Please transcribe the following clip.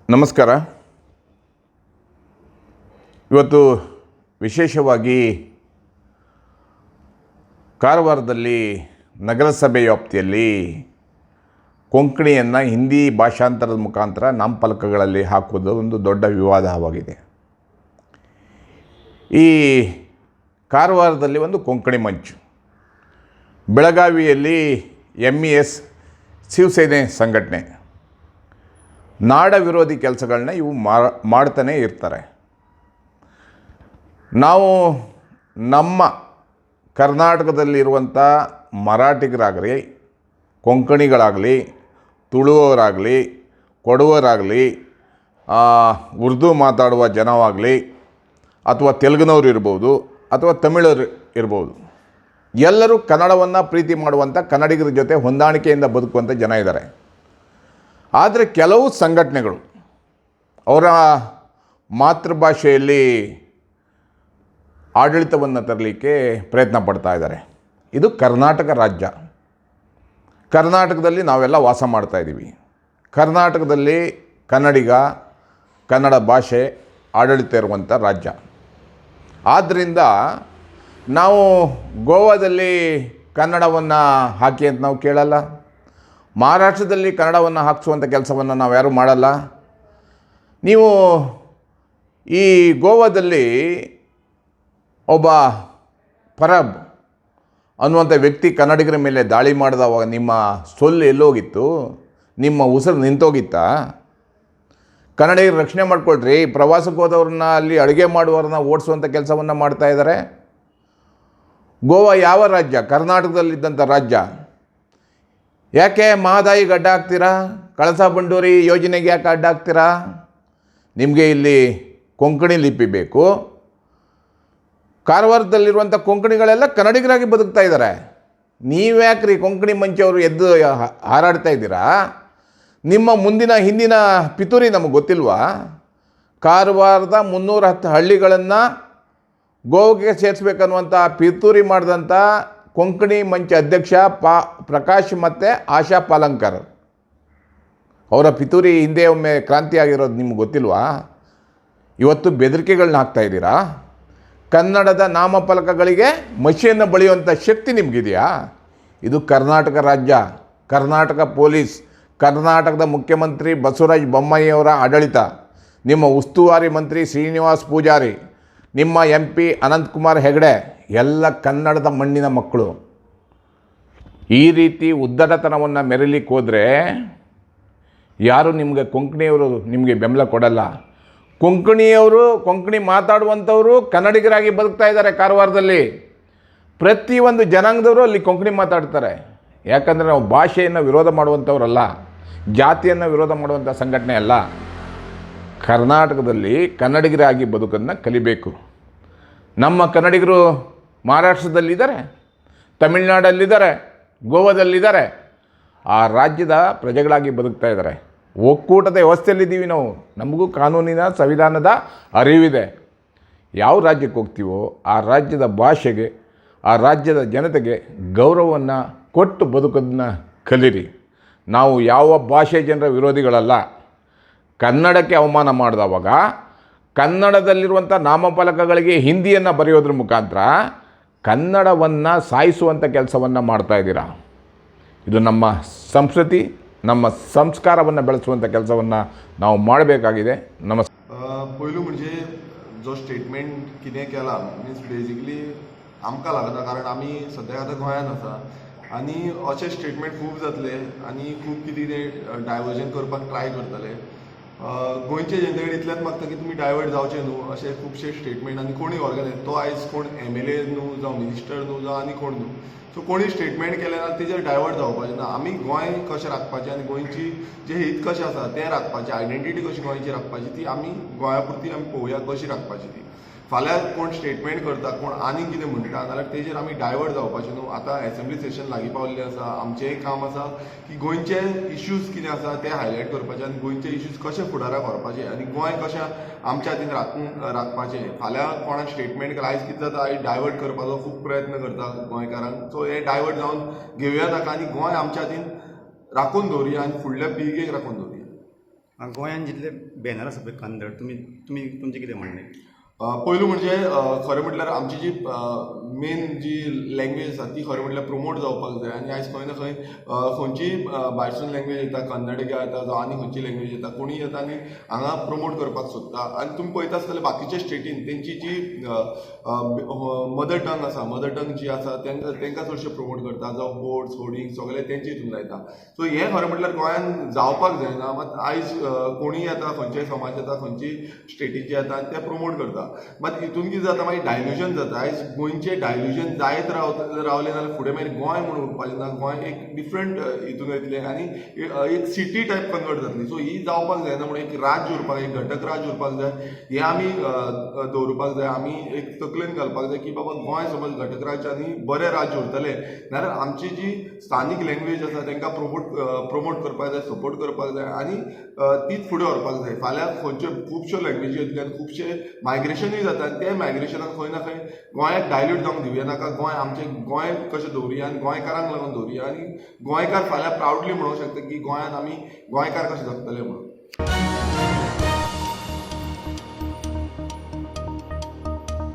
ನಮಸ್ಕಾರ. ಇವತ್ತು ವಿಶೇಷವಾಗಿ ಕಾರವಾರದಲ್ಲಿ ನಗರಸಭೆ ವ್ಯಾಪ್ತಿಯಲ್ಲಿ ಕೊಂಕಣಿಯನ್ನು ಹಿಂದಿ ಭಾಷಾಂತರದ ಮುಖಾಂತರ ನಾಮಫಲಕಗಳಲ್ಲಿ ಹಾಕುವುದು ಒಂದು ದೊಡ್ಡ ವಿವಾದವಾಗಿದೆ. ಈ ಕಾರವಾರದಲ್ಲಿ ಒಂದು ಕೊಂಕಣಿ ಮಂಚ್, ಬೆಳಗಾವಿಯಲ್ಲಿ MES ಶಿವಸೇನೆ ಸಂಘಟನೆ, ನಾಡ ವಿರೋಧಿ ಕೆಲಸಗಳನ್ನ ಇವು ಮಾಡ್ತಾನೇ ಇರ್ತಾರೆ. ನಾವು ನಮ್ಮ ಕರ್ನಾಟಕದಲ್ಲಿರುವಂಥ ಮರಾಠಿಗರಾಗಲಿ, ಕೊಂಕಣಿಗಳಾಗಲಿ, ತುಳುವವರಾಗಲಿ, ಕೊಡವರಾಗಲಿ, ಉರ್ದು ಮಾತಾಡುವ ಜನವಾಗಲಿ, ಅಥವಾ ತೆಲುಗಿನವ್ರು ಇರ್ಬೋದು, ಅಥವಾ ತಮಿಳರು ಇರ್ಬೋದು, ಎಲ್ಲರೂ ಕನ್ನಡವನ್ನು ಪ್ರೀತಿ ಮಾಡುವಂಥ, ಕನ್ನಡಿಗರ ಜೊತೆ ಹೊಂದಾಣಿಕೆಯಿಂದ ಬದುಕುವಂಥ ಜನ ಇದ್ದಾರೆ. ಆದರೆ ಕೆಲವು ಸಂಘಟನೆಗಳು ಅವರ ಮಾತೃಭಾಷೆಯಲ್ಲಿ ಆಡಳಿತವನ್ನು ತರಲಿಕ್ಕೆ ಪ್ರಯತ್ನ ಪಡ್ತಾ ಇದ್ದಾರೆ. ಇದು ಕರ್ನಾಟಕ ರಾಜ್ಯ. ಕರ್ನಾಟಕದಲ್ಲಿ ನಾವೆಲ್ಲ ವಾಸ ಮಾಡ್ತಾಯಿದ್ದೀವಿ. ಕರ್ನಾಟಕದಲ್ಲಿ ಕನ್ನಡಿಗ, ಕನ್ನಡ ಭಾಷೆ ಆಡಳಿತ ಇರುವಂಥ ರಾಜ್ಯ. ಆದ್ದರಿಂದ ನಾವು ಗೋವಾದಲ್ಲಿ ಕನ್ನಡವನ್ನು ಹಾಕಿ ಅಂತ ನಾವು ಕೇಳಲ್ಲ. ಮಹಾರಾಷ್ಟ್ರದಲ್ಲಿ ಕನ್ನಡವನ್ನು ಹಾಕಿಸುವಂಥ ಕೆಲಸವನ್ನು ನಾವು ಯಾರೂ ಮಾಡಲ್ಲ. ನೀವು ಈ ಗೋವಾದಲ್ಲಿ ಒಬ್ಬ ಪರಬ್ ಅನ್ನುವಂಥ ವ್ಯಕ್ತಿ ಕನ್ನಡಿಗರ ಮೇಲೆ ದಾಳಿ ಮಾಡಿದವಾಗ ನಿಮ್ಮ ಸೊಲ್ಲು ಎಲ್ಲೋಗಿತ್ತು? ನಿಮ್ಮ ಉಸಿರು ನಿಂತೋಗಿತ್ತಾ? ಕನ್ನಡಿಗರ ರಕ್ಷಣೆ ಮಾಡಿಕೊಳ್ರಿ. ಪ್ರವಾಸಕ್ಕೆ ಹೋದವ್ರನ್ನ, ಅಲ್ಲಿ ಅಡುಗೆ ಮಾಡುವವ್ರನ್ನ ಓಡಿಸುವಂಥ ಕೆಲಸವನ್ನು ಮಾಡ್ತಾ ಇದ್ದಾರೆ. ಗೋವಾ ಯಾವ ರಾಜ್ಯ? ಕರ್ನಾಟಕದಲ್ಲಿದ್ದಂಥ ರಾಜ್ಯ. ಯಾಕೆ ಮಹದಾಯಿಗೆ ಅಡ್ಡ ಹಾಕ್ತೀರಾ? ಕಳಸಾ ಬಂಡೂರಿ ಯೋಜನೆಗೆ ಯಾಕೆ ಅಡ್ಡ ಹಾಕ್ತೀರಾ? ನಿಮಗೆ ಇಲ್ಲಿ ಕೊಂಕಣಿ ಲಿಪಿ ಬೇಕು. ಕಾರವಾರದಲ್ಲಿರುವಂಥ ಕೊಂಕಣಿಗಳೆಲ್ಲ ಕನ್ನಡಿಗರಾಗಿ ಬದುಕ್ತಾ ಇದ್ದಾರೆ. ನೀವ್ಯಾಕ್ರಿ ಕೊಂಕಣಿ ಮಂಚವರು ಎದ್ದು ಹಾರಾಡ್ತಾ ಇದ್ದೀರಾ? ನಿಮ್ಮ ಮುಂದಿನ ಹಿಂದಿನ ಪಿತೂರಿ ನಮಗೆ ಗೊತ್ತಿಲ್ವಾ? ಕಾರವಾರದ 310 ಹಳ್ಳಿಗಳನ್ನು ಗೋವಾಕ್ಕೆ ಸೇರಿಸ್ಬೇಕನ್ನುವಂಥ ಪಿತೂರಿ ಮಾಡಿದಂಥ ಕೊಂಕಣಿ ಮಂಚ ಅಧ್ಯಕ್ಷ ಪ್ರಕಾಶ್ ಮತ್ತು ಆಶಾ ಪಾಲಂಕರ್ ಅವರ ಪಿತೂರಿ ಹಿಂದೆ ಒಮ್ಮೆ ಕ್ರಾಂತಿ ಆಗಿರೋದು ನಿಮ್ಗೆ ಗೊತ್ತಿಲ್ವಾ? ಇವತ್ತು ಬೆದರಿಕೆಗಳನ್ನ ಹಾಕ್ತಾಯಿದ್ದೀರಾ. ಕನ್ನಡದ ನಾಮಫಲಕಗಳಿಗೆ ಮಷಿಯನ್ನು ಬಳಿಯುವಂಥ ಶಕ್ತಿ ನಿಮಗಿದೆಯಾ? ಇದು ಕರ್ನಾಟಕ ರಾಜ್ಯ, ಕರ್ನಾಟಕ ಪೊಲೀಸ್, ಕರ್ನಾಟಕದ ಮುಖ್ಯಮಂತ್ರಿ ಬಸವರಾಜ ಬೊಮ್ಮಾಯಿಯವರ ಆಡಳಿತ, ನಿಮ್ಮ ಉಸ್ತುವಾರಿ ಮಂತ್ರಿ ಶ್ರೀನಿವಾಸ್ ಪೂಜಾರಿ, ನಿಮ್ಮ MP Ananthkumar Hegde ಎಲ್ಲ ಕನ್ನಡದ ಮಣ್ಣಿನ ಮಕ್ಕಳು. ಈ ರೀತಿ ಉದ್ದಟತನವನ್ನು ಮೆರಲಿಕ್ಕೆ ಹೋದರೆ ಯಾರು ನಿಮಗೆ ಕೊಂಕಣಿಯವರು ನಿಮಗೆ ಬೆಂಬಲ ಕೊಡಲ್ಲ. ಕೊಂಕಣಿಯವರು, ಕೊಂಕಣಿ ಮಾತಾಡುವಂಥವರು ಕನ್ನಡಿಗರಾಗಿ ಬದುಕ್ತಾ ಇದ್ದಾರೆ ಕಾರವಾರದಲ್ಲಿ. ಪ್ರತಿಯೊಂದು ಜನಾಂಗದವರು ಅಲ್ಲಿ ಕೊಂಕಣಿ ಮಾತಾಡ್ತಾರೆ. ಯಾಕಂದರೆ ನಾವು ಭಾಷೆಯನ್ನು ವಿರೋಧ ಮಾಡುವಂಥವರಲ್ಲ, ಜಾತಿಯನ್ನು ವಿರೋಧ ಮಾಡುವಂಥ ಸಂಘಟನೆ ಅಲ್ಲ. ಕರ್ನಾಟಕದಲ್ಲಿ ಕನ್ನಡಿಗರಾಗಿ ಬದುಕನ್ನು ಕಲಿಬೇಕು. ನಮ್ಮ ಕನ್ನಡಿಗರು ಮಹಾರಾಷ್ಟ್ರದಲ್ಲಿದ್ದಾರೆ, ತಮಿಳುನಾಡಲ್ಲಿದ್ದಾರೆ, ಗೋವಾದಲ್ಲಿದ್ದಾರೆ, ಆ ರಾಜ್ಯದ ಪ್ರಜೆಗಳಾಗಿ ಬದುಕ್ತಾ ಇದ್ದಾರೆ. ಒಕ್ಕೂಟದ ವ್ಯವಸ್ಥೆಯಲ್ಲಿದ್ದೀವಿ ನಾವು. ನಮಗೂ ಕಾನೂನಿನ, ಸಂವಿಧಾನದ ಅರಿವಿದೆ. ಯಾವ ರಾಜ್ಯಕ್ಕೆ ಹೋಗ್ತೀವೋ ಆ ರಾಜ್ಯದ ಭಾಷೆಗೆ, ಆ ರಾಜ್ಯದ ಜನತೆಗೆ ಗೌರವವನ್ನು ಕೊಟ್ಟು ಬದುಕೋದನ್ನ ಕಲೀರಿ. ನಾವು ಯಾವ ಭಾಷೆ ಜನರ ವಿರೋಧಿಗಳಲ್ಲ. ಕನ್ನಡಕ್ಕೆ ಅವಮಾನ ಮಾಡಿದವಾಗ ಕನ್ನಡದಲ್ಲಿರುವಂಥ ನಾಮಫಲಕಗಳಿಗೆ ಹಿಂದಿಯನ್ನು ಬರೆಯೋದ್ರ ಮುಖಾಂತರ ಕನ್ನಡವನ್ನು ಸಾಯಿಸುವಂಥ ಕೆಲಸವನ್ನು ಮಾಡ್ತಾಯಿದ್ದೀರಾ. ಇದು ನಮ್ಮ ಸಂಸ್ಕೃತಿ, ನಮ್ಮ ಸಂಸ್ಕಾರವನ್ನು ಬೆಳೆಸುವಂಥ ಕೆಲಸವನ್ನು ನಾವು ಮಾಡಬೇಕಾಗಿದೆ. ನಮಸ್ಕಾರ. पयलू म्हणजे जो स्टेटमेंट कितें केला, मिन्स बेजिकली आमकां लागना, कारण आमी सद्याक आतां गोंयांत आसा आनी अशे स्टेटमेंट खूब जातले आनी खूब कितें कितें डायवर्जन करपाक ट्राय करतले. गोंयचे जनते कडेन इतलेंच मागता की तुमी डायवर्ट जावचे न्हू. अशे खुबशे स्टेटमेंट आनी कोणूय ऑर्गनायज, तो आयज कोण MLA न्हू, जावं मिनिस्टर न्हू, जावं आनी कोण न्हू, सो कोणी स्टेटमेंट केलें ना तेजेर डायवर्ट जावपाचें ना. आमी गोंय कशें राखपाचें आनी गोंयची जें हित कशें आसा तें राखपाचें, आयडेंटिटी कशी गोंयची राखपाची ती आमी गोंया पुरती आमी पळोवया कशी राखपाची ती. फाल्यां कोण स्टेटमेंट करता, कोण आनीक कितें म्हणटा जाल्यार तेजेर आमी डायवर्ट जावपाचें न्हू. आतां एसेंब्ली सेशन लागीं पावल्लें आसा. आमचेंय काम आसा की गोंयचे इश्यूज कितें आसा ते हायलायट करपाचे आनी गोंयचे इश्यूज कशे फुडाराक व्हरपाचे आनी गोंय कशें आमच्या हातीन राखपाचें. फाल्यां कोणाक स्टेटमेंट केलें, आयज कितें जाता, आयज डायवर्ट करपाचो खूब प्रयत्न करता गोंयकारांक. सो हे डायवर्ट जावन घेवया नाका आनी गोंय आमच्या हातीन राखून दवरुया आनी फुडल्या पिळगेक राखून दवरुया. गोंयांत जितले बॅनर आसा पळय कन्नड, तुमी तुमी तुमचें कितें म्हणणें? पयलू म्हणजे खरें म्हटल्यार आमची जी मेन जी लँग्वेज आसा ती खरें म्हटल्यार प्रमोट जावपाक जाय. आनी आयज खंय ना खंय खंयचीय भायरसून लँग्वेज येता, कन्नडिगा येता जावं आनी खंयची लँग्वेज येता, कोणीय येता आनी हांगा प्रमोट करपाक सोदता. आनी तुमी पळयता आसतले बाकीच्या स्टेटीन तेंची जी मदर टंग आसा, मदर टंग जी आसा तेंकां चडशे प्रमोट करता, जावं बोर्ड्स होर्डिंग सगळे तेंचे हितून लायता. सो हें खरें म्हटल्यार गोंयान जावपाक जायना. मात आयज कोणीय येता, खंयचेय समाज येता, खंयचीय स्टेटीचे येता आनी ते प्रमोट करता. मात हितून कितें जाता, मागीर डायल्युजन जाता. आयज गोंयचें डायल्युजन जायत रावलें जाल्यार फुडें मागीर गोंय म्हूण उरपाचें ना, गोंय एक डिफरंट हितून वयतलें आनी एक सिटी टायप कन्वर्ट जातली. सो ही जावपाक जायना म्हणून एक राज्य उरपाक, एक घटक राज्य उरपाक जाय, हें आमी दवरुपाक जाय. आमी एक तकलेन घालपाक जाय की बाबा गोंय समज घटक राज्य आनी बरें राज्य उरतलें नाल्यार आमची जी स्थानीक लँग्वेज आसा तांकां प्रमोट करपाक जाय, सपोर्ट करपाक जाय आनी तीच फुडें व्हरपाक जाय. फाल्यां खंयच्यो खुबश्यो लँग्वेजी येतल्यो आनी खुबशे मायग्रेशनूय जाता आनी ते मायग्रेशनाक खंय ना खंय गोंयाक डायल्यूट जावंक दिवया नाका. गोंय आमचें गोंय कशें दवरुया आनी गोंयकारांक लागून दवरुया आनी गोंयकार फाल्यां प्रावडली म्हणूंक शकता की गोंयांत आमी गोंयकार कशें जगतले म्हणून.